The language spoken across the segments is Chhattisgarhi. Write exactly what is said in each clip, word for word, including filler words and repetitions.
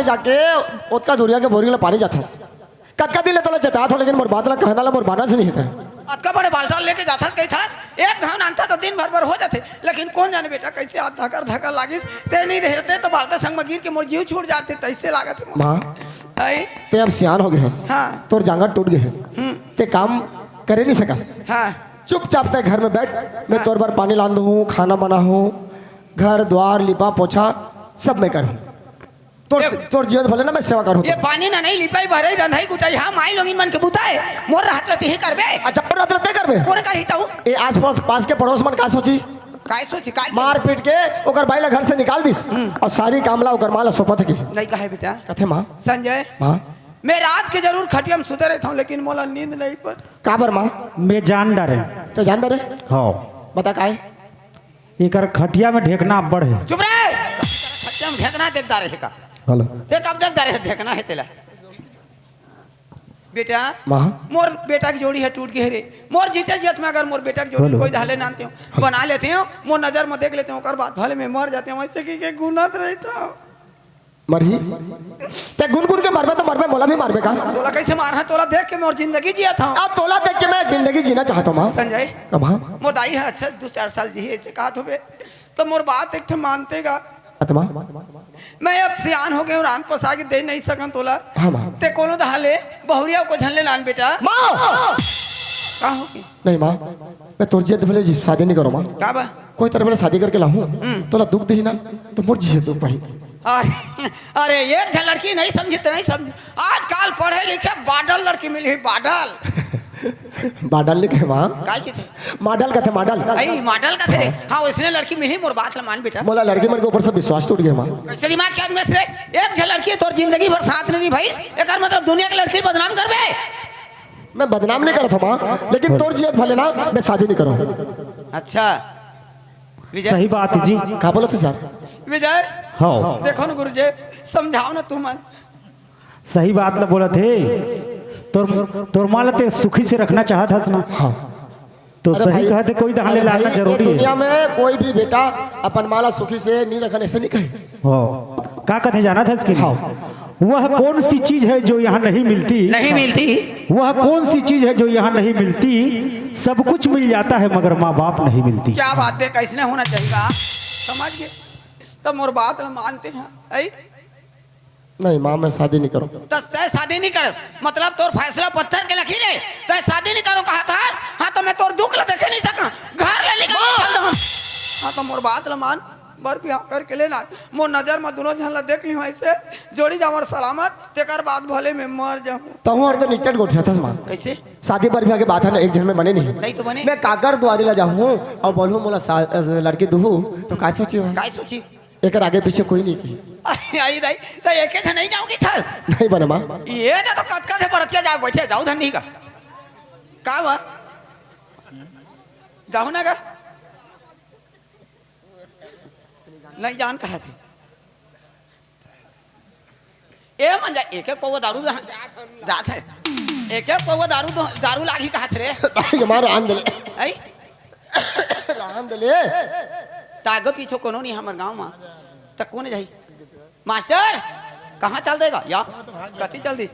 जाके ओतका दूरिया के बोरिंग ला पानी जाथस। कतका दिन ले तोला जतात हो, लेकिन मोर बात ला कहना ला मोर बाना से नहीं होता। अतका बड़े बाल्टा लेके जाथस, कहिथस, एक घाव नानथा तो दिन भर भर हो जाथे। लेकिन कोन जाने बेटा, कैसे हाथ धकर धकर लागिस, ते नहीं रहते तो बाल्टा संग में गिर के मोर जीव छूट जाते, तैसे लागत हे। माँ, आई? ते अब सियान हो गए हस। हाँ। तोर जांगर टूट गए हे। हम्म। ते काम करे नहीं सकस। हाँ। चुपचाप ते घर में बैठ, मैं हाँ। तोर बर पानी लान दूँ, खाना बनाहूँ, घर द्वार लिपा पोछा सब मैं करूँ। तोर, ए- तोर जियत भले ना मैं सेवा करूँ। ये पानी ना नहीं लिपाई, भरई, रंधाई, कुटाई, हाँ, माई लोगिन मन के बुता हे। मोर रहत रहते ही करबे। अच्छा, मोर रहत रहते करबे। कोन करही तऊ? ए आस पास, पास के पड़ोस मन का सोची? काय सोची, काय मार पीट के ओकर बाई ला घर से निकाल दिस। हम्म। और सारी काम ला ओकर माँ ला सौंपत हे कि? नहीं कहे बेटा। कथे माँ। संजय। माँ। मैं रात के जरूर खटिया में सुते रहता हूँ, लेकिन मोला नींद नहीं पर। काबर माँ? मैं जान डारे। तो जान डारे? हाँ। बता काय? एकर खटिया में ढेकना अब्बड़ हे। चुप रहे। खटिया में ढेकना देखता रहे का? हेलो। ते कब देखता रहे ढेकना हे तेला? बेटा, माँ। मोर बेटा की जोड़ी हे टूट गए रे। मोर जीते जीत में अगर मोर बेटा की जोड़ी हेलो। कोई धाले नानते हो, हेलो। बना लेते हो, मोर नजर में देख लेते हो, ओकर बाद भले मैं मर जाते हो, ऐसे की के गुनत रहता हूँ। मरही? ते गुनगुन के मरबे तो मरबे, मोला भी मारबे का? तोला कैसे मार है? तोला देख के मोर जिंदगी जिया था। आ, तोला देख के मैं जिंदगी जीना चाहता हूँ, माँ। संजय, अब हाँ। मोर दाई है, अच्छा, दो चार साल जी, ऐसे कहा तो बे, तो मोर बात एक ठे मानते गा। आत्मा। मैं अब सियान हो गए हूँ, रान पसा के दे नहीं सकन तोला। हाँ, माँ। ते कोनो दहाले बहुरिया को झन ले लान बेटा। माँ! का हो गई? नहीं, माँ, मैं तोर जियत भले जी शादी नहीं करूँ, माँ। का बा? कोई तरह भले शादी करके लाहूँ, हम्म। तोला दुख देही ना, तो मोर जियत दुख पाही। अरे, अरे, एक झन लड़की नहीं समझी तो नहीं समझी। आजकल पढ़े लिखे बाडल लड़की मिली, बाडल। बाडल लिखे माँ। काय कथे? माडल कथे, माडल। आई, माडल कथे रे। हाँ। हाँ, उसने लड़की मिली, मोर बात ला मान बेटा। मोला लड़की मन के ऊपर से विश्वास टूट गया माँ। कैसे दिमाग के आदमी रे? एक झन लड़की तोर जिंदगी भर साथ नहीं निभाई, एकर मतलब दुनिया के लड़की बदनाम करबे? मैं बदनाम नहीं करत हूँ माँ, लेकिन तोर जियत भले ना, मैं शादी नहीं करूँ। अच्छा। विजय। सही बात है जी। का बोलत हे सर? विजय। हाँ। देखो ना गुरुजी, समझाओ ना तुमन। सही बात ला बोलत हे। तोर, तोर माँ ला ते सुखी से रखना चाहत हस ना? हाँ। तो अरे सही भाई, कहत हे, कोई दहाले अरे लाना भाई, ये जरूरी हे। दुनिया में कोई भी बेटा अपन माँ ला सुखी से नहीं रखन, ऐसे नहीं कहे। हाँ। का कथे जानत हस कि नहीं? हाँ। वह कौन सी चीज है जो यहाँ नहीं मिलती? नहीं मिलती। वह कौन सी चीज है जो यहाँ नहीं मिलती? सब कुछ मिल जाता है मगर माँ बाप नहीं मिलती। क्या बात है, कैसने होना चाहिए, समझ गए? तो मोर बात ला मानते हैं, ऐ? नहीं माँ, मैं शादी नहीं करूँ। तो तय शादी नहीं करस, मतलब तोर फैसला पत्थर के लकीर हे, तय शादी नहीं करूँ कहा था। हाँ, तो मैं तोर दुख ला देखे नहीं सका, घर ले निकाल के चल दो हम। हाँ, तो मोर बात ला मान, बर बिहाव करके ले ना, मोर नजर में दोनों झन ला देख लियो ऐसे, जोड़ी जामर सलामत, तेकर बाद भले मैं मर जाऊँ। तहूँ और तो निचट गोठिया थस माँ। कैसे? शादी बर बिहाव के बात है ना, एक झन में बने नहीं। नहीं तो बने। मैं काकर दुआरी ला जाऊँ और बोलूँ मोला सा-, लड़की दुहू, तो का सोची हो? काय सोची? एकर आगे पीछे कोई नहीं की। आई दाई, तो एके झन नहीं जाऊँगी थस? नहीं बने माँ। ये जा तो कतका से बरतिया जा बैठे, जाऊ धन नहीं का। का हुआ? जाहू ना गा? नहीं जान कहा थे। ए मन जा, एक एक पौवा दारू जा-, जात है। एक एक पौवा दारू दो-, दारू लागी कहा थे रे। भाई हमार रान दले। आई? रान दले। त आगे पीछे कोनो नहीं हमर गाँव में। त कोन जाही? मास्टर, कहाँ चल देगा? या, कति चल दिस?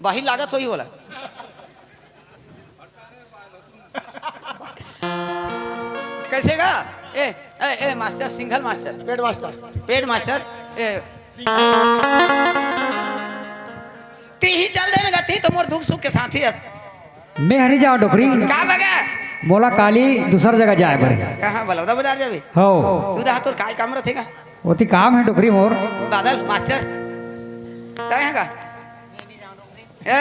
बाहिर लागत होही ओला। कैसे गा? ए, ए, ए, मास्टर, सिंघल मास्टर। पेट मास्टर। पेट मास्टर। ए, ती ही चल देने गा, ती तो मोर दुख सुख के साथी हस। मैं हरी जाओ डोकरी। का बगा? मोला काली दूसर जगह जाए बर हे। कहाँ, बलौदा बाजार जाबे? हो। तू दहा तोर काय काम रथे गा? ओती काम हे डोकरी मोर। बादल मास्टर, काय हे गा? ए,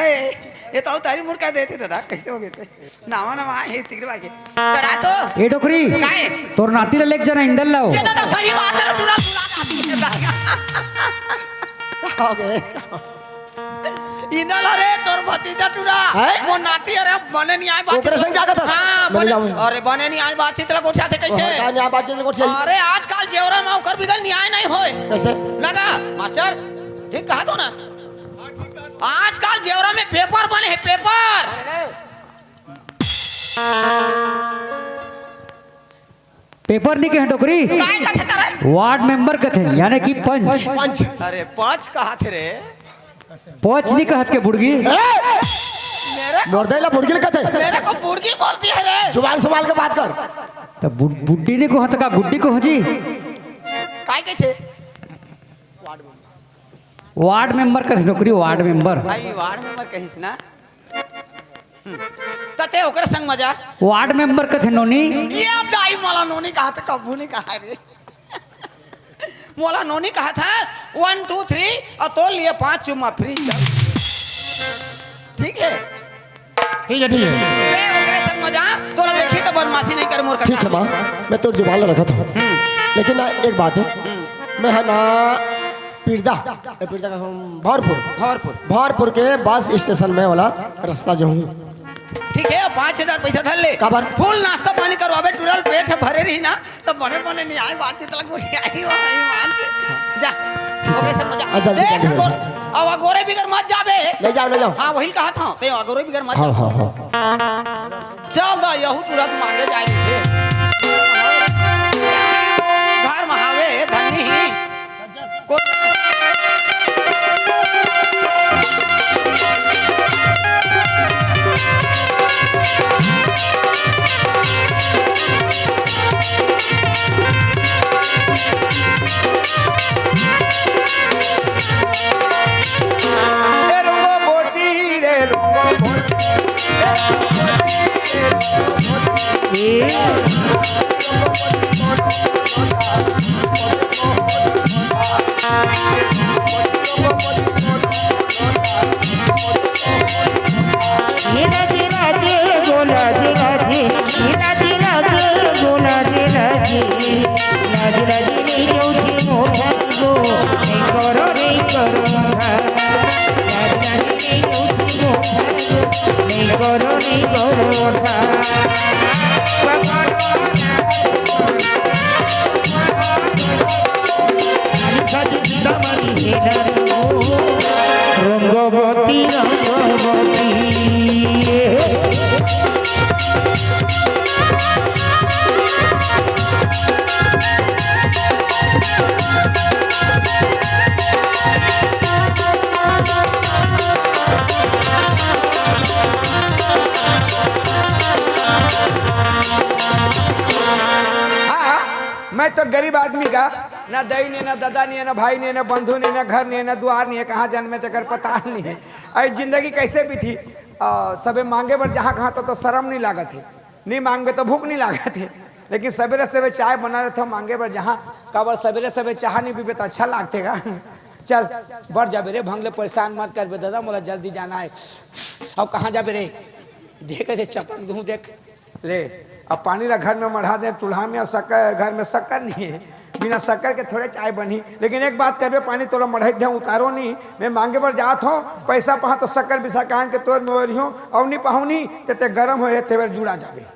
ये तो तारी मुड़ कर देते दादा, कैसे हो गए थे? नावा नावा हे तिगरे बागे। करा तो। ए डोकरी। काय? तोर नाती ला लेके जाना इंदल लाओ। ये दादा सही बात है, पूरा बुला नाती है। का हो गए? इंदल, अरे, तोर भतीजा टूरा। हैं? मोर नाती, अरे, बने नहीं आए बात ओकरे संग क्या कहता? हाँ, बने बने, जावे। अरे, बने नहीं आए बात, चितला गोठिया थे कैसे? ओहो, का नहीं आए बात, चितला गोठिया? अरे, आजकल जेवरा में ओकर बिगल न्याय नहीं होए। कैसे? लगा, मास्टर, ठीक कहा तो ना। आजकल जेवरा में पेपर बने हैं, पेपर। पेपर नहीं कहे डोकरी, काय कथे तारा? वार्ड मेंबर कथे, यानी कि पंच। पंच। अरे पंच कहा थे रे? पंच नहीं कहत के बुड़गी। ए! मेरे को, नोरदैला बुड़गी कथे। मेरे को बुड़गी बोलती है रे। जुबान संभाल के बात कर। तो बु-, बुड्ढी नहीं कहत का, गुड्डी कहो जी। काय कथे? वार्ड मेंबर कथे डोकरी, वार्ड मेंबर। भाई वार्ड मेंबर कहिस ना। हम्म। त ते ओकरे संग मजा। वार्ड मेंबर कथे नोनी। ये दाई मोला नोनी कहा त कभू नहीं कहा रे। मोला नोनी कहा था, वन टू थ्री, और तोर लिए पांच चुम्मा फ्री। ठीक है। ठीक है, ठीक है। ते ओकरे संग मजा, तोला देखी तो बदमाशी नहीं कर मोर ठीक है कका। माँ, मैं तोर जुबान ला रखत हूँ। हम्म। लेकिन ना, एक बात है, हम्म। मैं है ना पिरदा, ए, पिरदा का हम भरपुर, भरपुर। भरपुर के बस स्टेशन में वाला रास्ता जो हूँ। ठीक है, पाँच हजार पैसा धर ले। काबर? फुल नाश्ता पानी करवाबे, टूरा ल पेट भरे रही ना, तो बने बने नहीं आए, बातचीत ला गोठियाही, वही मान से। जा, ओकरे संग मजा। आ, जल्दी, देख जल्दी, अगोर-, जल्दी। अब अगोरे बिगर मत जाबे। ले जाओ, ले जाओ। हाँ, वही कहा था, ते अगोरे बिगर मत हाँ, जाबे। हाँ, हाँ। चल दा, यहू तुरंत मांगे जाए रहिथे। घर म हावे, धन्नी ही। को- हाँ, मैं तो गरीब आदमी का, ना दाई ने, ना दादा ने, ना भाई ने, ना बंधु ने, ना घर ने, ना दुआर ने, कहाँ जन्मे तेकर पता नहीं है। अरे जिंदगी कैसे बीती? आ, सबे मांगे बर जहाँ कहाँ तो, तो शर्म नहीं लागत है, नहीं मांगबे तो भूख नहीं लागत है। लेकिन सवेरे सवेरे चाय बना लेते हो मांगे बर जहाँ, काबर सवेरे सवेरे चाह नहीं पीबे तो अच्छा लागते का? चल, बढ़ जाबे रे, भंग ले परेशान मत करबे दादा, मोला जल्दी जाना है। अब कहाँ जाबे रे? देख दे चपक दूँ, देख। ले, अब पानी ला घर में मढ़ा दे, चूल्हा में, और शक्कर, घर में शक्कर नहीं है, बिना शक्कर के थोड़े चाय बनी। लेकिन एक बात करबे, पानी तोला मढ़ाई दे, उतारो नहीं, मैं मांगे बर जात हूँ, पैसा पहा तो शक्कर बिसा कान के तोर में ओरी हूँ, और नहीं पाहूँ नहीं, ते, ते गरम हो रहे, ते बेर जुड़ा जाबे।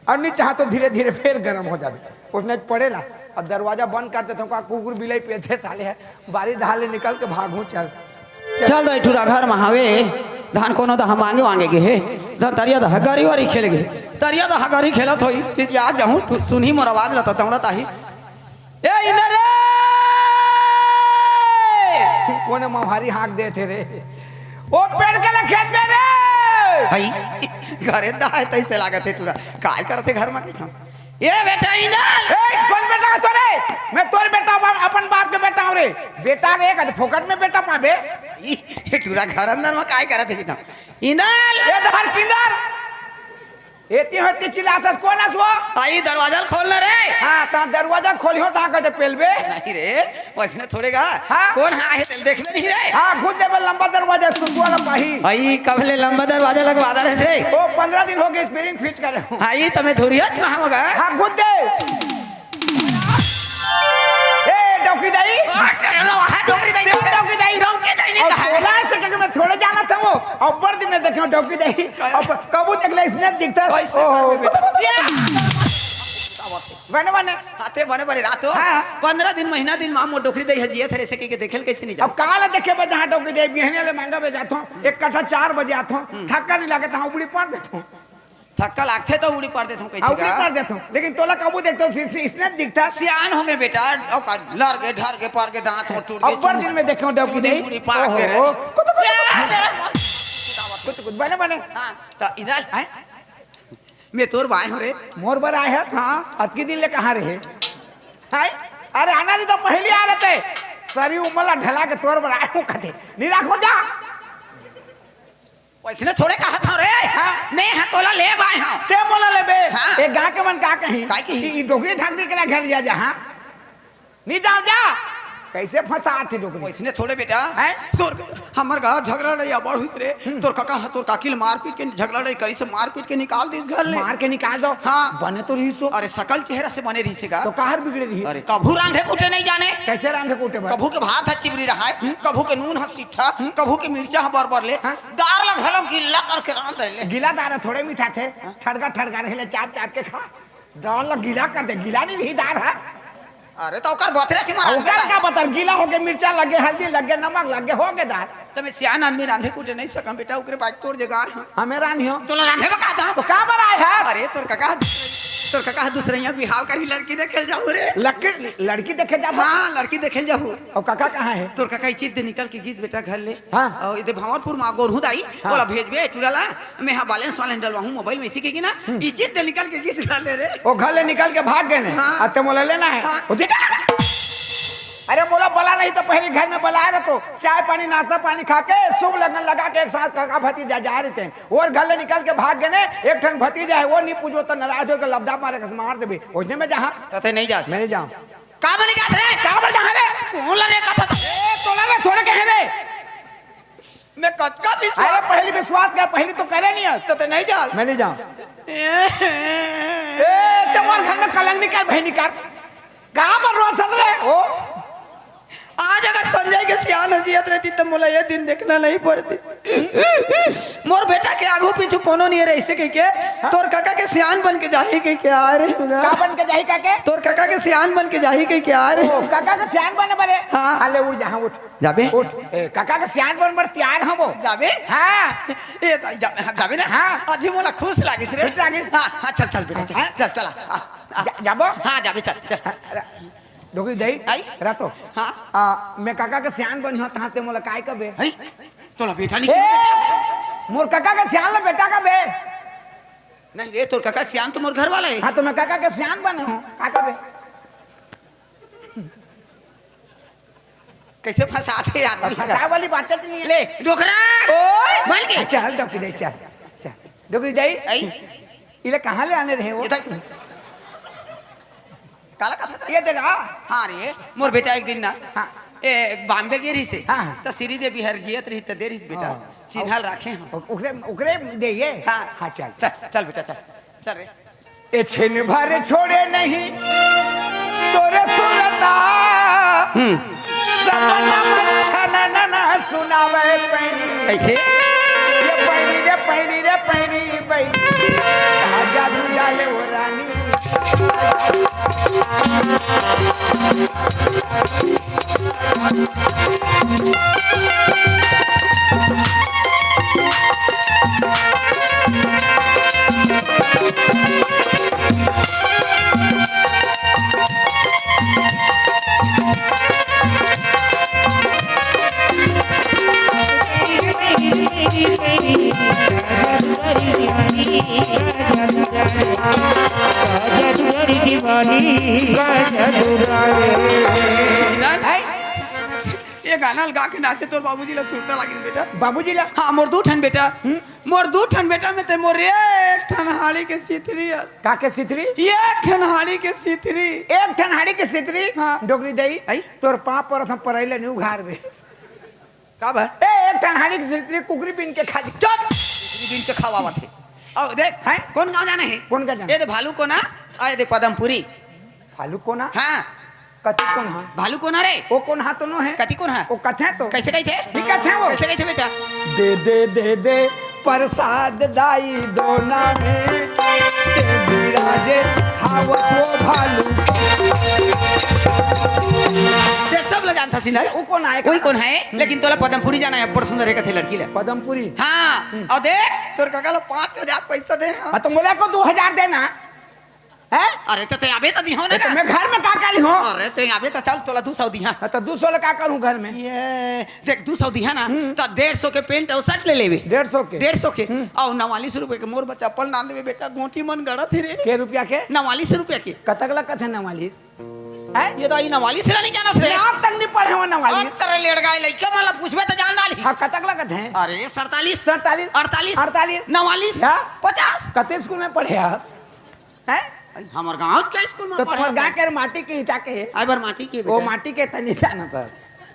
और नहीं चाह तो धीरे धीरे फिर गरम हो जाबे। उसने पड़े ना, अब दरवाजा बंद कर देता हूँ, का कुकुर बिलाई पेथे साले है, बारी धार ले निकल के भागू, चल। चल दो टूरा घर में हावे, धान कोनो दहा मांगे वांगे गे हे, ध-, तरिया दहा गरी वरी खेल गे, तरिया दहा गरी खेलत होई, चीज याद जाहूं, तू सुनही मोर आवाज लता तौड़ा ताही। ए इंदर रे! कोने मम्हारी हाँक दे थे रे? ओ पेड़ के ले खेत में रे! हई, घरे दा है तैसे लागत है टूरा, काय करते घर में कहीं? ए बेटा इंदल! ए, कौन बेटा है तोरे? मैं तोर बेटा हूँ, अपन बाप के बेटा हूँ रे। बेटा रे, कद फोकट में बेटा पाबे? ई, ये टूरा घर अंदर में काय करत है कितना? इंदल! ये दहर किंदर! एती होती चिल्लात हस, कौन हस वो? आई दरवाजा खोल ना रे। हाँ, ता दरवाजा खोलियो ता कदे पेलबे। नहीं रे, वैसने थोड़े गा। हाँ? कौन हाँ है तेल देखबे नहीं रे? हाँ, घुस देबे लंबा दरवाजा, सुतुआ लंबा ही। आई कब ले लंबा दरवाजा लगवा दे रे? ओ, पन्द्रह दिन हो गए स्प्रिंग फिट करे हूँ। आई तमे धुरिया चुहा होगा। हाँ, घुस दे। ए, डौकी दाई। हाँ, चलो, हाँ, डौकी दाई, ए, डौकी दाई। डौकी दाई नहीं और कहा है। बोला ऐसे करके मैं थोड़े जाना था वो। और बड़ दिन में देखे हूँ डौकी दाई। कहा? अब कबू देख ले, इसने दिखता है। ओए, से ओहो। कर में बेटा। या! बने, बने। हाँ, ते बने, बने रात हो। हाँ। पन्द्रह दिन, महीना दिन माँ मोर डोकरी दाई है, जिया थरे से के, के देखे ल कैसे नहीं जा? अब काला देखे बे जहाँ डौकी दाई, बिहने ले मांगा बे जाता हूँ। एक कट्ठा चार बजे आता हूँ। हम्म। थका नहीं लगे तो हाँ, उबड़ी पार देता हूँ। धक्का लागथे त उड़ी पार देथंव कहिथे हाँ, उड़ी का? पार देथंव। लेकिन तोला कभू देखथंव, सि-, सि-, इसने दिखथस। सियान होगे बेटा, अउ का लर गे, ढर गे, पर गे, दांत हों टूट गे, अब्बड़ दिन में देखेंव डौकी चुनी दई। उड़ी पार ओहो, गे रे। कुतु, कुतु, ए, कुतु। ए, कुतु, कुतु, बने, बने। हाँ, त इधर हैं? मैं तोर बर आय हंव रे। मोर बर आय हस? हाँ। अतकी दिन ले कहाँ रहे? हैं? अरे आना नहीं त पहिली आ रहते। सरी उमर ला ढला के तोर बर आय हंव कथे। नहीं राखो जा। वइसने थोड़े कहत हंव रे। हाँ। मैं ह तोला लेब आय हंव। ते मोला लेबे? हाँ। ए गाँव के मन का कही? काय कही? कि ई डोकरी ढाकरी के ना घर जा जहाँ। नहीं जाव जा। कइसे फंसाथे डोकरी? वइसने थोड़े बेटा। हैं? तोर, हमर घर झगड़ा लड़ाई अब्बड़ होइस रे। हम्म। तोर कका ह तोर काकी ल मारपीट के झगड़ा लड़ाई करिस, मारपीट के निकाल दिस घर ले। मार के निकाल दो। हाँ। बने तो रहिस हो। अरे सकल चेहरा से बने रहिस हे गा। त काहर बिगड़े रहिस? अरे कभू रांधे कूटे नहीं जाने। कइसे रांधे कूटे बर? कभू के भात ह चिबरी रहय, हम्म। कभू के नून ह सिट्ठा, हम्म। कभू के मिर्चा ह बरबर ले। हाँ। दार ला घलो गिल्ला करके रांध ले। गिला दार ह थोड़े मीठा थे। हाँ। ठड़गा ठड़गा रहे ले, चाप चाप के खा। दार ला गिला कर दे, गिला नहीं रही दार ह। अरे त ओकर बतरे से मरा ओकर का बता, गिला होगे, मिर्चा लगे, हल्दी लगे, नमक लगे, होगे दार। त मैं सियान आदमी रांधे कूटे नहीं सकंव बेटा, ओकरे बाद तोर जगह आय हंव। हमें रांधियो। तोला रांधे बका दा। त का बर आय हस? अरे तोर कका, तोर कका ह दूसरइया बिहाव करही, लड़की देखे ल जाहूं रे। लड़की, लड़की देखे जाबो? हाँ, लड़की देखे ल जाहूं। अउ कका कहाँ हे? तोर कका इचित दे निकल के गिस बेटा घर ले। हाँ। अउ एदे भंवरपुर मा गोरहू दाई, हाँ। ओला भेजबे टूरा ला, मैं हा balance वाला डलवाहूं mobile में, इसी के कि ना, हम्म। इचित दे निकल के गिस घर ले रे। ओ घर ले निकल के भाग गे ने। हाँ। अब ते मोला लेना हे। हाँ। ओ जी, अरे मोला बला नहीं त पहिली घर में बलाय रहतो, चाय पानी नाश्ता पानी खा के शुभ लगन लगा के एक साथ कका भतीजा जाय रहितेन। ओर घर ले निकल के भाग गे ने, एक ठन भतीजा हे, ओ नहीं पूछबो त नाराज होके लबदा मारे कस मार देबे। ओइसने में जहाँ त ते नहीं जास। मैं नहीं जांव। का बने जात रे? का बने जात रे? कौन ला रे कथा? ए, तोला रे छोड़ के हे रे। मैं कतका विश्वास अरे, पहिली विश्वास कर, पहिली तो करे नहीं है। त ते नहीं जास। मैं नहीं जांव। ए, ए, ते मोर घर में कलंक निकाल, भाई निकाल। का बर रोत हस रे? ओ। आज अगर संजय के सियान ह जियत रहती त मोला ये दिन देखना नहीं पड़ती। मोर बेटा के आगू पीछू कोनो नहीं रहे, इसे कह के तोर काका के सियान बन के जाही कह के आ रे। का बन के जाही काके? तोर काका के सियान बन के जाही कह के आ रे। ओ, काका के सियान बने बरे? हाँ। हाले उठ, जहाँ उठ। जाबे? उठ। ए, काका के सियान बन बर तैयार हंव वो। जाबे? हाँ। ए, दाई, जाबे, हाँ, जाबे ना? हाँ। अजी मोला खुश लागिस रे। खुश लागिस? हाँ, हाँ, चल, चल बेटा, चल, हाँ। चल, चल, आ, आ, आ। जा-, जाबो? हाँ, जाबे, चल, चल। हाँ, रा-, डोकरी दई, आई? रातो। हाँ। आ, मैं काका के सियान बनी हंव, तहाँ ते मोला काय कबे? आई? तोला बेटा नहीं ए, कबे? मोर काका के सियान ला बेटा कबे? नहीं रे, तोर काका के सियान तो मोर घर वाला हे। हाँ, त मैं काका के सियान बने हंव, का कबे? कइसे फंसाथे यार? फंसाय वाली बात तो नहीं है। ले, डोकरा। ओए! बन के। चल, डोकरी दई, चल, चल। डोकरी दई। आई? इला कहाँ ले आने रहे वो? ये तक। काला कथा था? ये दे ना। हाँ रे, मोर बेटा एक दिन ना, हाँ। ए, बॉम्बे गे रहिसे। हाँ, हाँ। त श्रीदेवी हर जियत रहिस त दे रहिस बेटा। हाँ। चिन्हा ल राखे हंव। ओ-, ओकरे, ओकरे दे ये? हाँ। हाँ, चल। चल, चल बेटा, चल। चल रे। ए छिन भर छोड़े नहीं तोरे सुरता। हम्म। सननम छननन सुनावे पैनी। कैसे? ये पैनी रे, पैनी रे, पैनी, पैनी। का जादू डाले वो रानी। ये गाना ल गा के नाचे तोर बाबूजी ला सुरता लागिस बेटा। बाबूजी ला? हाँ, मोर दू ठन बेटा। हम्म। मोर दू ठन बेटा में ते मोर एक ठन हाड़ी के सिथरी हे। का के सिथरी? एक ठन हाड़ी के सिथरी। एक ठन हाड़ी के सिथरी? हाँ। डोकरी दई, आई? तोर पाँव परत हंव परई ले नहीं उघार बे। का बा? ए, एक ठन हाड़ी के सिथरी कुकरी बीन के खा जी। चुप! कुकरी बीन के खवावत हे। अउ देख, हैं? कोन गाँव जाना हे? कोन गाँव जाना? ये दे भालू कोना, अउ ये दे पदमपुरी। भालू कोना? हाँ। कति कोन हा? भालू कोना रे? ओ कोन हा तो नो हे? कति कोन हा? ओ कथे तो। कैसे कहिथे? दिखत हे वो। कैसे कहिथे बेटा? दे दे दे दे प्रसाद दाई दोना में, ते बिराजे हावत वो भालू। ये सब ला जानथस सिंधर। ओ कोन आय? वही कोन हे? लेकिन तोला पदमपुरी जाना हे, बड़ सुंदर हे कथे लड़की ला। पदमपुरी? हाँ। अउ देख, तोर कका ला पाँच हजार पैसा दे हँव। हाँ, त मोला को दू हजार देना। हैं? अरे, त तैं आबे त दिहँव ना ए, त गा। मैं घर में का करी हँव? अरे, तैं आबे त चल, तोला दू सौ दिहँव। हाँ, त दू सौ ला का करहूँ घर में? ए, देख, दू सौ दिहँव ना, हम्म। त डेढ़ सौ के पैंट अउ शर्ट ले लेबे। डेढ़ सौ के? डेढ़ सौ के। हम्म। अउ नवालिस रुपया के मोर बर चप्पल लान देबे बेटा, गोंटी मन गड़त हे रे। के रुपया के? नवालिस रुपया के। कतक ला कथे नवालिस? हैं? ए दाई, नवालिस ला नइ जानस रे। नाम तक नइ पढ़े हँव नवालिस। अंतर लेड़गाय लइका मन ला पूछबे त जान डालही। हाँ, कतक ला कथे? अरे, सरतालिस। सरतालिस? अड़तालिस? अड़तालिस? नवालिस? या? पचास? कते स्कूल में पढ़े हस? हैं? अरे, हमर गाँव के स्कूल में त पढ़े हँव। तुम्हर गाँव के माटी के ईंटा के हे? अरे, बर माटी के वो बेटा। माटी के तनी जानत हस।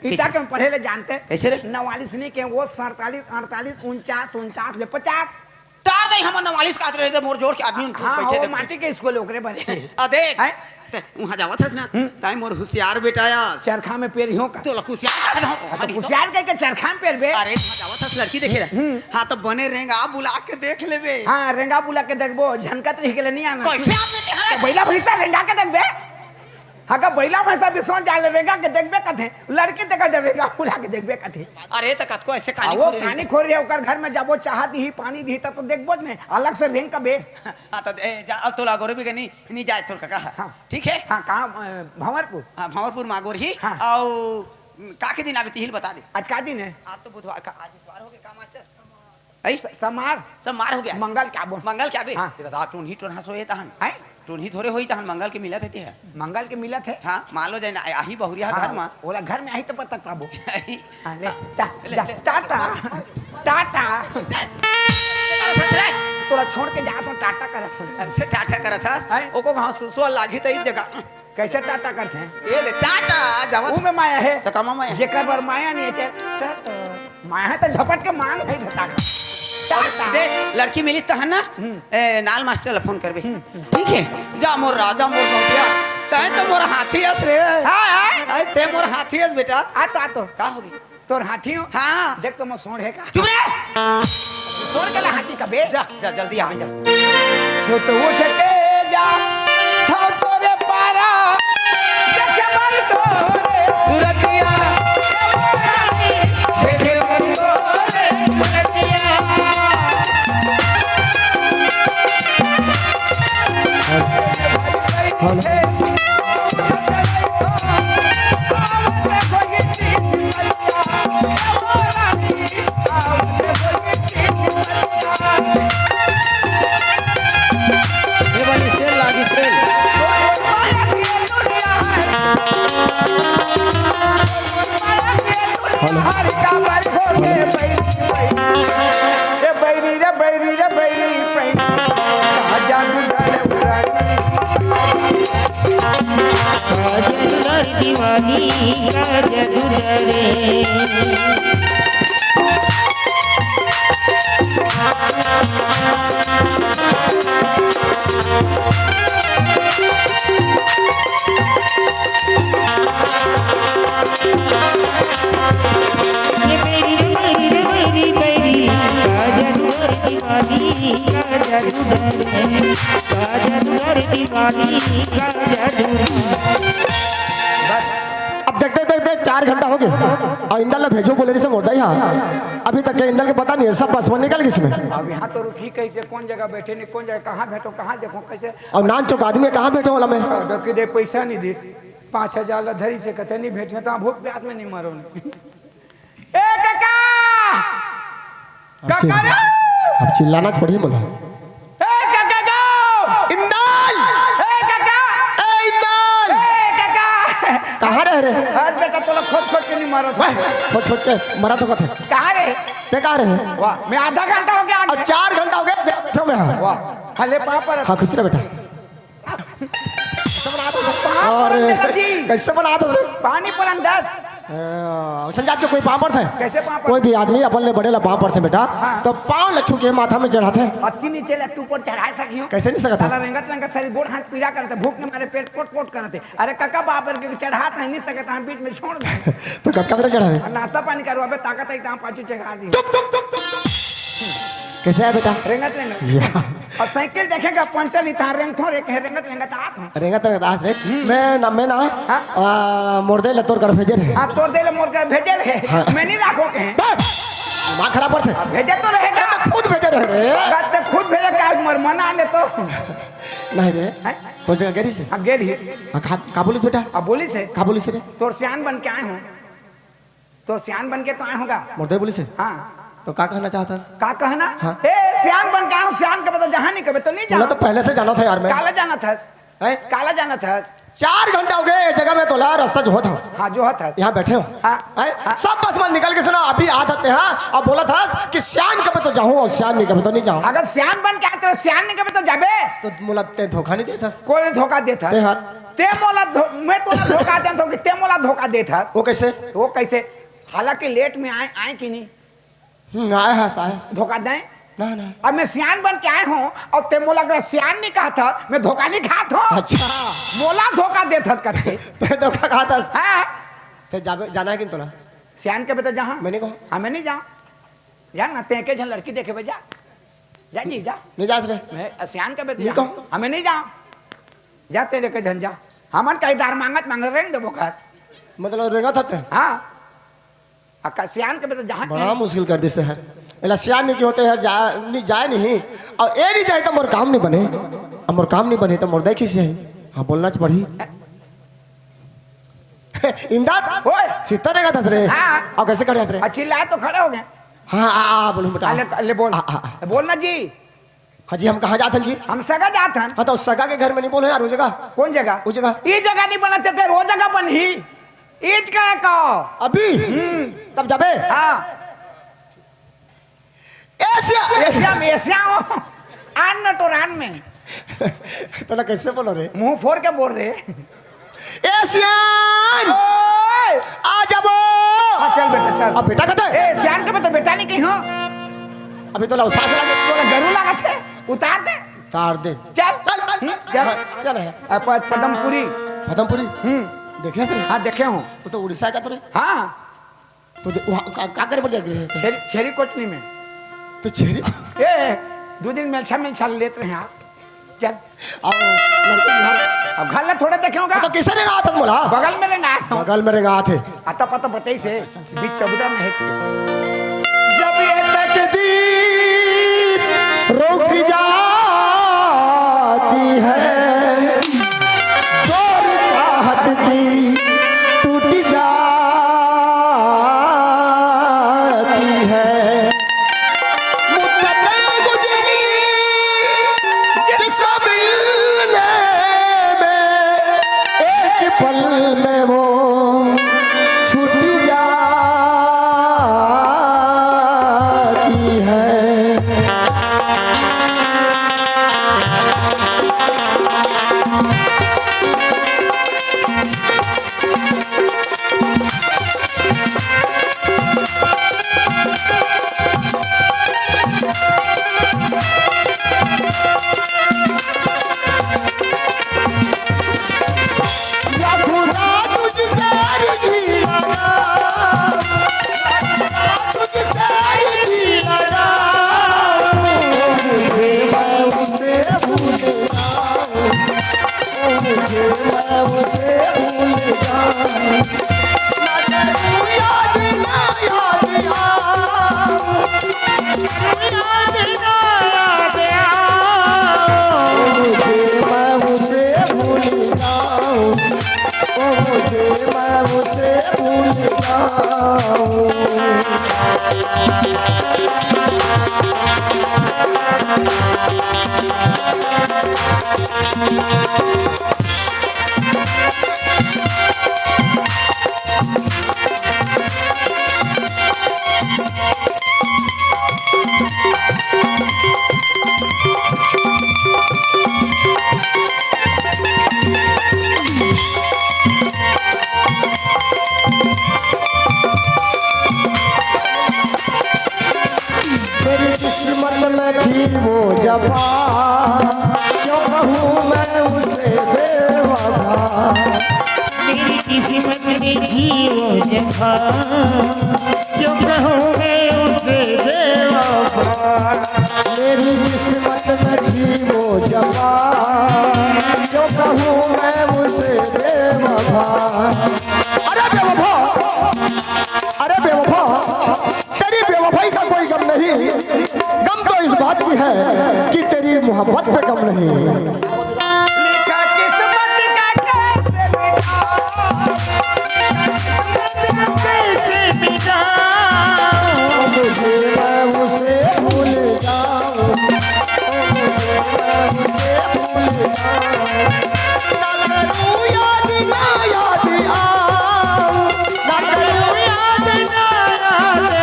ईंटा कइसे? के पढ़े ले जानते? कइसे रे? नवालिस नइ के, वो सरतालिस, अड़तालिस, उनचास, उनचास ले पचास। टार दे, हमर नवालिस काहत रहे, त मोर जोर के आदमी उन हाँ, बइठे वो देख। माटी के स्कूल ओकरे बने। आ देख, हैं? तैं उहाँ जावत हस ना, हम्म। तैं मोर हुसियार बेटा आस। चरखा में पेरिहँव का? तोला कुसियार काहत हँव, हाँ, त हरी तो। कुसियार कहिके चरखा में पेरबे। अरे, उहाँ जावत हस लड़की देखे ला। हम्म। हाँ, त बने रेंगा बुला के देख लेबे। हाँ, रेंगा बुला के देखबो, झनकत रही के ले नइ आना। कइसे आप बेटे हैं? त बइला भइँसा रेंगा के देखबे। हाँ, का बइला भइँसा बिसौन जाय ले रेंगा के देखबे कथे, लड़की देखा दे रेंगा बुला के देखबे कथे। अरे, त कतको अइसे कानी आ, वो खोर हे। कानी खोर हे, ओकर घर में जाबो, चाहा दिही, पानी दिही, त तो देखबो च नहीं, अलग से रेंग कबे। हाँ, त ए, जा, अब तोला गोरे भी नहीं, नहीं जाय तोर कका। हाँ। ठीक हे? हाँ, कहाँ, अ, भंवरपुर? हाँ, भंवरपुर मागोर ही। हाँ। अउ, का के दिन आबे तिही ल बता दे। आज का दिन हे? आज तो बुधवार का, आज इतवार हो गे का मास्टर? अई? स-, समार। समार हो गे। मंगल के आबो। मंगल के आबे? हाँ। ए दादा, टोनही टोनहा सोए तहन। हैं? टोनही थोरे होई तहन, मंगल के मिलत हे ते ह। मंगल के मिलत हे? हाँ, मान लो जाए ना, आही बहुरिया हाँ, घर मा। ओला घर में आही त पता पाबो। हाँ, ले, जा, ले, जा, ले। टाटा। टाटा। ससुरे। तोला छोड़ के जात हँव, टाटा करत हँव। अइसे टाटा करत हस? हैं? ओको कहाँ सुसुआ लागी त इस जगह। कइसे टाटा करथे? ए दे, टाटा, जावत। वो में माया हे। त कमा माया। जेकर बर माया नइ हे, ते टाटा। माया हे त झपट के मांग हे, टाटा। टाटा। देख, लड़की मिलिस तहन ना, हम्म। ए, नाल मास्टर ला फोन करबे। हम्म, हम्म। ठीक हे? जा मोर राजा, मोर गौटिया। तैं तो मोर हाथी हस रे। हाँ, हाँ। अरे, तैं मोर हाथी हस बेटा। आ तो, आ तो। का होगे? तोर हाथी हँव? हाँ। देख तो मोर सोंड़ हे का? चुप रे। सोंड़ के ला हाथी कबे? जा, जा, जल्दी आबे जा। सुत उठ के जा, थव तोरे पारा, देखे बर तोरे सुरतिया। देखे बर तोरे सुरतिया। ए वाली सेल लागी, सेल। हेलो। ए बैरी रे बैरी रे बैरी, बैरी। जादूगर उड़ानी। जादूगर दीवानी का जादूगर रे। ये बैरी रे बैरी रे बैरी बैरी, का जादूगर दीवानी का जादूगर रे, का जादूगर दीवानी का जादूगर। अब देख, देख, देख, देख, चार घंटा हो गे अउ इंदल ला भेजो बोले रहिसे मोर दाई हा। अभी तक के इंदल के पता नइ हे, सब बस में निकल गिस। अब इहाँ तो रुकही कइसे, कोन जगह बइठे नहीं, कोन जगह, कहाँ भेटों, कहाँ देखों, कइसे? अउ नानचुक आदमी कहाँ भेटों ओला मैं? डोकी दे पइसा नइ दिस, पाँच हजार ला धरिसे कथे नइ भेटों, त भूख प्यास में नइ मरों। ए कका! अब चिल्ला-, कका रे! अब चिल्लाना तो पड़ही मोला। ए कका गो! इंदल! ए कका! ए इंदल! ए कका! कहाँ रहे रे? हट बेटा, तोला खोज खोज के नइ मारत। वाह, खोज खोज के मरत हों कथे। कहाँ रहे? तैं कहाँ रहे? वाह, मैं आधा घंटा हो गे। अउ चार घंटा हो गे, जा, बैठों मैं, हाँ। वाह, हले पाँव परत। हाँ, खुश रह बेटा। कइसे बनात हस? पाँव अरे, परन दे जी। कइसे बनात हस रे? पानी परन दे। अ, अइसन जात के कोई पाँव परथे? कइसे पाँव परथे? कोई भी आदमी अपन ले बड़े ला पाँव परथे बेटा, हाँ। त पाँव ला छू के माथा में चढ़ाथे। अतकी नीचे ले अतकी ऊपर चढ़ाय सकिहूँ? कइसे नइ सकत हस? साला रेंगत रेंगत सरी गोड़ हाथ पीरा करथे, भूख के मारे पेट कोट कोट करथे। अरे कका बाप रे, चढ़ात हे, नइ सकत हँव, बीच में छोड़ दे। त कतका बेरा चढ़ाबे? नास्ता पानी करवाबे, ताकत हे त पाछू चढ़ा दिहूँ। चुप, चुप, चुप, चुप। कइसे हे बेटा? रेंगत रेंगत। या। अउ साइकिल देखे का पंचर नइ हे, रेंगथों रे कहे रेंगत रेंगत आत हँव। रेंगत रेंगत आस रे। हम्म। मैं ना, मैं ना, हाँ। आ, मोर दाई ला तोर घर भेजे रहे। हाँ, तोर दाई ला मोर घर भेजे रहे। हाँ। मैं नइ राखों कहे। बस! दिमाग खराब करथे। अब भेजे तो रहे गा। अरे। अगर ते खुद भेजे का मोर मना ले तो। नहीं रे। हैं? तोर जगह गे रहिस हे? हाँ, गे रहिस। हाँ, का, का बोलिस बेटा? अब बोलिस हे। का बोलिस रे? तोर सियान बन के आए हों। तोर सियान बन के तो आए हों गा। मोर दाई बोलिस हे? हाँ। तो का कहना चाहत हस? का कहना? हाँ। ए, सियान बन के आए हों, सियान कबे तो जहाँ नहीं कबे तो नहीं बोला जाओ। तो पहले से जानत हँव यार मैं। काला जानत हस? हैं? काला जानत हस? चार घंटा हो गे, ए जगह में तोला रस्ता जोहत हँव। हाँ, जोहत हस। यहाँ बैठे हों। हाँ। हैं? हाँ। सब बस मन निकल गे हे ना, अभी आत हस, हाँ? अब बोलत हस कि सियान कबे तो जाहूँ अउ सियान नहीं कबे तो नहीं जाहूँ। अगर सियान बन के आते, सियान नहीं कबे तो जाबे। तो मोला ते धोखा नहीं देत हस। कोन धोखा देत हस? ते हर। ते मोला धो-, मैं तोला धोखा देत हँव कि ते मोला धोखा देत हस? वो कैसे? वो कैसे? हालांकि लेट में आए, आए कि नहीं? हम्म, आए हस, आए हस। धोखा दें? ना, ना। अब मैं सियान बन के आए हों अउ ते मोला अगर सियान नहीं कहत हस, मैं धोखा नहीं खात हों। अच्छा। मोला धोखा देत हस करके। ते धोखा खात हस। हाँ। ते जाबे, जाना हे कि नहीं तोला? सियान कबे तो जहाँ। मैं नहीं कहूँ। हाँ, मैं नहीं जाओं। जा ना, ते एके झन लड़की देखे बर जा। जा जी, जा। नहीं जास रे। मैं सियान कबे तो नहीं जहाँ। कहूँ। हाँ, मैं नहीं जाओं। जा, ते एके झन जा। हमन कहीं दार मांगत मांगत रेंग देबो घर। मतलब रेंगत हते? हाँ। अका सियान कबे तो जहाँ बड़ा की मुश्किल कर दिस हे। एला सियान नहीं कहे हों यार, जा, नहीं जाए नहीं। अउ ए नहीं जाए तो मोर काम नहीं बने। अब मोर काम नहीं बने तो मोर दाई कइसे आही? हाँ, बोलना तो पड़ही। इंदर, ओए। सीता रेंगत हस रे। हाँ। अउ कैसे खड़े हस रे? आ, चिल्लाए तो खड़े हो गए। हाँ, आ, आ, बोलूँ बेटा। आ, ले, ले बोल। आ, आ, आ। बोल ना जी। हाँ जी, हम कहाँ जात हन जी? हम सगा जात हन। हाँ, तो सगा के घर में नहीं बोले यार, वो जगह। कौन जगह? वो जगह। ये जगह नहीं बनत हे, वो जगह बनही। इज का का? अभी? हम्म। तब जाबे? हाँ। एशिया। एशिया में, एशिया हो। आन न टोरान में। तोला कैसे बोलो रे? मुंह फोड़ के बोल रे। ए सियान! ओए! आ जाबो! हाँ, चल बेटा, चल। अब बेटा कहते? ए, सियान के मैं तो बेटा नहीं कही हूँ। अभी तोला उसास लागे। तोला गरू लागत हे, उतार दे। उतार दे। चल। चल, चल। हम्म, चल। हाँ, चल है। आ, प-, पदमपुरी। पदमपुरी? हम्म। देखे से? हाँ, देखे हूँ। वो तो उड़ीसा का तो रे। हाँ। तो दे-, वहाँ का, का करे बर जाके रहे थे? छेरी, छेरी कोचनी में। तो छेरी को- ए, दो दिन मेलछा, मेलछा लेत रहे आप। चल। आओ, लड़के घर। अब घर ला थोड़े देखे होगा। तो किसे रेंगात हस मोला? बगल में रेंगात हूँ। बगल में रेंगात हे। आता पता बताई से, बीच चबूतरा में है। जब ये तकदीर रुक जाती है, जोर चाहत की टूट जाती है। मुद्दतें गुजरी जिसको मिलने में, एक पल में वो छूट जाती है। या खुदा तुझसे अर्जी लगा, या खुदा तुझसे अर्जी लगा, मुझे मैं उसे भूल जाऊं, मुझे मैं उसे भूल जाऊं। ना करूं याद, ना याद आऊं, ना करूं याद, ना याद आऊं। मुझे मैं उसे भूल जाऊं, ओ मुझे मैं उसे भूल जाऊं। मेरी किस्मत में थी वो जफा, क्यों कहूँ मैं उसे बेवफा। मेरी किस्मत में थी वो जफा, क्यों कहूँ मैं उसे बेवफा। मेरी किस्मत में थी वो जफा, क्यों कहूँ मैं उसे बेवफा। अरे बेवफा, अरे बेवफा, तेरी बेवफाई का कोई गम नहीं, गम तो इस बात है कि तेरी मोहब्बत पे गम नहीं। लिखा किस्मत का कैसे मिटाऊं, कैसे मिटाऊं। मुझे मैं उसे भूल जाऊं, मुझे मैं उसे भूल जाऊं। ना करूं याद, ना याद आऊं, ना करूं याद, ना याद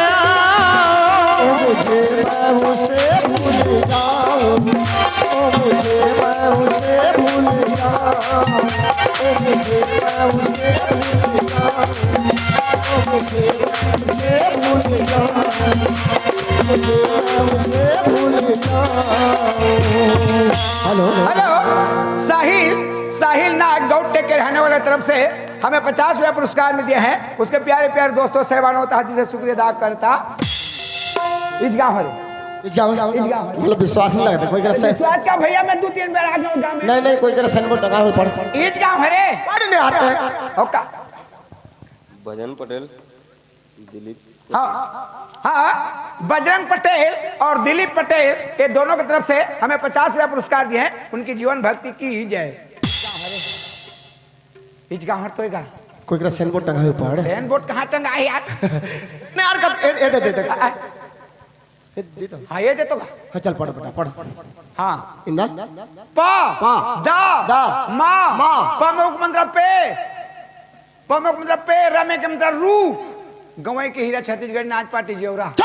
आऊं। मुझे मैं उसे भूल जाऊं, ओ मुझे मैं उसे भूल जाऊं, ओ मुझे मैं उसे भूल जाऊं, ओ मुझे मैं उसे भूल जाऊं, मुझे मैं उसे भूल जाऊं। हेलो। हेलो, साहिल, साहिल नाग गौटे के रहने वाले तरफ से हमें पचास रुपया पुरस्कार में दिए हैं। उसके प्यारे प्यारे दोस्तों, साहिबानों, तहे दिल से शुक्रिया अदा करता। इस गाँव हरे। इस गाँव। इस गाँव। मतलब विश्वास नहीं लगता, कोई करा सही। विश्वास का भैया, मैं दो तीन बार आ गया हूँ गाँव में। नहीं, नहीं, कोई करा सही बोल, टंगा हुई पढ़। इस गाँव हरे। पढ़ नहीं आते। ओका। भजन पटेल, दिलीप। हाँ, हाँ, बजरंग पटेल और दिलीप पटेल, ये दोनों की तरफ से हमें पचास रुपया पुरस्कार दिए हैं। उनकी जीवन भक्ति की जय। इस गाँव हर तो एगा। कोई करा साइन बोर्ड टंगा है ऊपर। साइन बोर्ड कहाँ टंगा है यार? नहीं यार, कब, ए, ए, दे, दे, दे। आ, आ। ए, दे तो। हाँ, ये दे तो। हाँ, चल, पढ़ बेटा, पढ़। हाँ। इंदा? पा। पा। दा। दा। मा। मा। प में उक मंत्रा पे। प में उक मंत्रा पे, र में के मंत्रा रू। गंवई के हीरा छत्तीसगढ़ी नाच पार्टी जेवरा। चुप!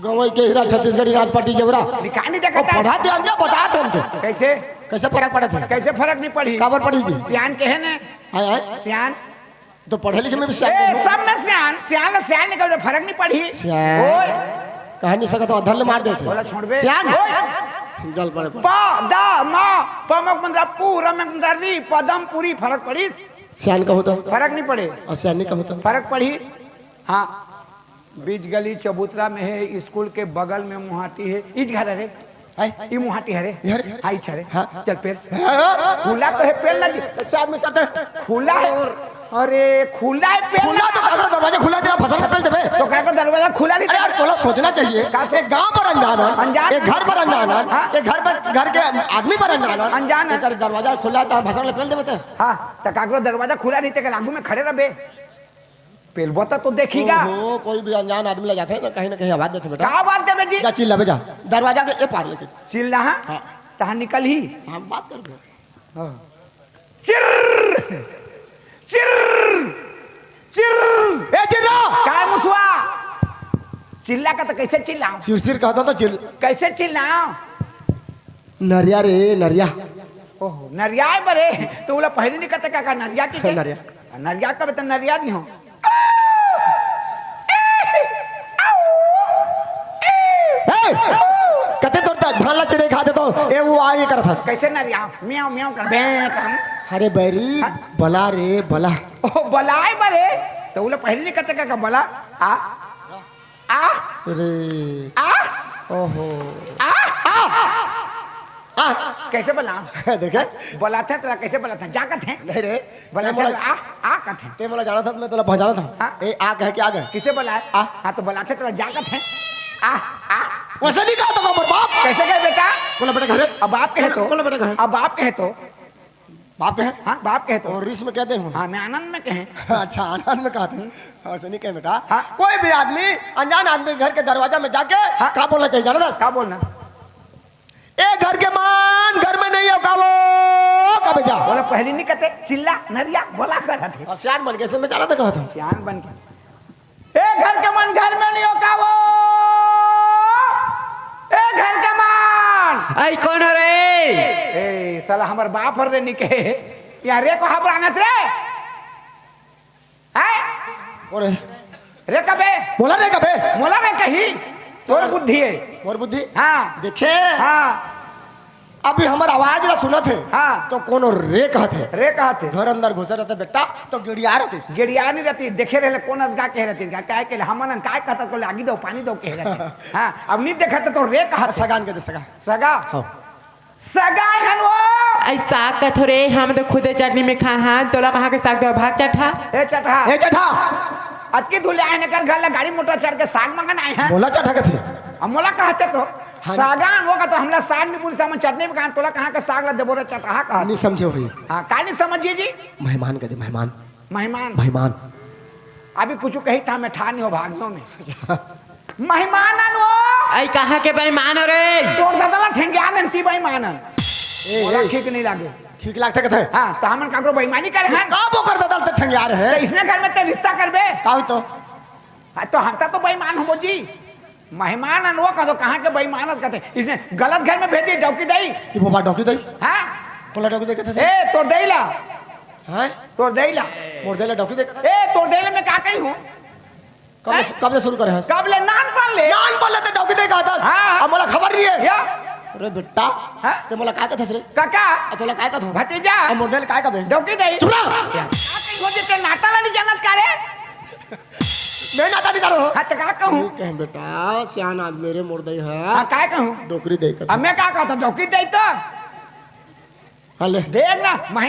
गंवई के हीरा छत्तीसगढ़ी नाच पार्टी जेवरा। निकाल नहीं देखा ओ, था। पढ़ा ध्यान दे, बता तुम तो। कैसे? कैसे फर्क पड़त हे? कैसे फर्क नहीं पड़ी? काबर पड़ी जी? सियान के है ने? आय, आय। सियान। तो पढ़े लिखे में भी सियान ए, के हो? सब में सियान, सियान ले सियान निकल दे, फर्क नहीं पड़ी। सियान। ओए। कहा नहीं सकत हो, धल मार देते। बोला छोड़ बे। सियान। ओए। जल पड़े पड़े। प, द, म, प में मंत्रा पू, र में मंत्रा री, पदम पूरी, फर्क पड़ी? सियान कहो तो। फर्क नहीं पड़े। और सियान नहीं कहो तो। फर्क पड़ी? हाँ। बीच गली चबूतरा में है, स्कूल के बगल में मुहाटी है। इच घर हरे। है? ई मुहाटी हरे। ये हरे? हाँ, इच हरे। हाँ। चल पेल। हाँ। खुला तो है पेल ना जी। ऐसे आदमी साथ है। खुला है। अरे, खुला है पेल खुला ना। तो काकर दरवाजा खुला दे, फसल में पेल देबे। तो काकर दरवाजा खुला नहीं अरे यार, देबे? तोला सोचना चाहिए। का सो-, एक गांव पर अनजान है, अनजान एक है। घर पर अनजान है, हाँ। एक घर पर, घर के आदमी पर अनजान है। अनजान है। एक दरवाजा खुला था, फसल में पेल देबे तो। हाँ, तो काकरो दरवाजा खुला नहीं, तेकर आगू में खड़े रहबे। पेलबो त तो देखी गा। ओहो, कोई भी अनजान आदमी ला जाथे त कहीं ना कहीं आवाज देथे बेटा। का आवाज देबे जी? जा चिल्लाबे जा। दरवाजा के ए पार लेके। चिल्ला, हाँ? हाँ। तहाँ निकल ही। हम बात करबे। हाँ। चिर्र! चिर्र! चिर्र! ए चिर्रा! काय मुसवा? चिल्ला का तो कैसे चिल्लाऊं? चिरचिर कहता तो चिल- कैसे चिल्लाऊं? नरिया रे, नरिया। ओहो, नरिया है बरे। तो ओला पहली नहीं कहते का, का नरिया की के? नरिया। नरिया कब तो नरिया नहीं हो। ए, कते तोर ता धान ला चिरे खा दे तो, ए वो आ ये करत हस। कैसे नरिया? म्याऊ, म्याऊ कर, बे कर। अरे बैरी, हाँ? बला रे, बला। ओ, बलाए बरे। तो ओला पहली नहीं कहते का, का बला? आ, आ, रे। आ, ओहो। आ, आ, आ। कैसे बला? देखे? बलाथे तोला कैसे बलाथे? जा कथे। नहीं रे। बलाथे ते मोला तोला आ, आ कथे। ते मोला जानत हस, मैं तोला पहचानत हूँ। हाँ? ए, आ कह के आ गए। किसे बलाए? आ। हाँ, तो बलाथे तोला जा कथे। आ, आ। वैसे नहीं कहा तो का मोर बाप। कैसे कहे बेटा? बोला बेटा घर। अब बाप कहे तो। बोला बेटा घर। अब बाप कहे तो। बाप कहे? हाँ, बाप कहे तो। और रिस में कहते हो? हाँ, मैं आनंद में कहे। अच्छा, आनंद में कहते हैं। ऐसे नहीं कहे बेटा। हाँ। कोई भी आदमी, अनजान आदमी घर के दरवाजा में जाके हाँ। का बोलना चाहिए, जानत हस? का बोलना? ए घर के मान, घर में नहीं हो का वो, कबे जा। बोला, पहली नहीं कहते, चिल्ला, नरिया, बोला करत हे। और सियान बन के इसमें मैं जानत हूँ। सियान बन के। ए घर के मन घर में नहीं हो का वो? ए घर के मन। आई कौन हो रे? ए, साला हमर बाप हर रे निके। यहाँ रे को हाबरानत रे। हैं? कौन है? रे कबे? मोला रे कबे? मोला रे कही। तोर तोर बुद्धि है। मोर बुद्धि? हाँ। देखे? हाँ। अभी हमर आवाज ला सुनत हे, हाँ। तो कोनो रे कहत हे। रे कहत हे। घर अंदर घुसत रहते बेटा, तो गिड़िया रहतिस। गिड़िया नहीं रहती, देखे रहले कौन असगा कह रहती, का-, काय के हमन काय कहता तो लागी दो, पानी दो कह रहते। हाँ, अब नहीं देखा तो, तो रे कहत हे। सगान के दे, सगा। सगा? हाँ। सगा हन वो। ऐसा कथो रे, हम तो खुदे चटनी में खा, हाँ, तोला कहाँ के साग दो, भाग चटहा। ए चटहा। ए चटहा। अतकी धुले आए न कर घर ला गाड़ी मोटर चढ़ के साग मंगन आए हैं। मोला चटहा कथे। अब मोला कहते तो। साग अनवो कथो, हमला साग नइ पुरही, हमन चटनी म खान, तोला कहाँ के साग ला देबो रे चटहा कहा। नहीं समझे भाई। हाँ, का नहीं समझिए जी? मेहमान कथे, मेहमान। मेहमान। मेहमान। अभी कुछु कही था, मैं ठान नहीं हो भागियों में। मेहमान अनवो। आई कहाँ के बेईमान हो रे? तोर दादा ला ठेंगिया नंती बेईमान अन। ए, मोला ए। ठीक नहीं लागे। ठीक लागथे कथे। हाँ, तो हमन काकरो बेईमानी करे हन। का बोकर दादा ला ठेंगिया रहे? तो इसने घर में ते रिश्ता करबे? का होई तो? हाँ, तो हम तो बेईमान हो जी। मेहमान अनवो कथो, कहाँ के बेईमान कथे। इसने गलत घर में भेजी, डौकी दई। ई बाबा डौकी दई? हाँ? कोला डौकी दई कथे से? ए, तोर दई ला। हैं? तोर दई ला। मोर दई ला डौकी दई कथे? ए, तोर दई ला मैं का कही हूँ? कब ले, हैं? कब ले शुरू करे हस? कब ले नान पान ले? नान पान ले ते डौकी दई कहा थस? हाँ। अब मोला खबर नहीं है। या? अरे बेटा, हाँ? ते मोला का कथस रे? काका। अब तोला का कथो? भतीजा। अब मोर दई ला का कबे? डौकी दई। चुप रह। या। का कही हो जे ते नाता ला नहीं जानत का रे? मैं नाता नहीं करो। हाँ, तो का कहूँ? ये कहें बेटा, सियान आदमी रे मोर दई है। हाँ, का कहूँ? डोकरी दई कथे। अब मैं का कहता, डौकी दई तो? हाँ, ले। देख ना, मही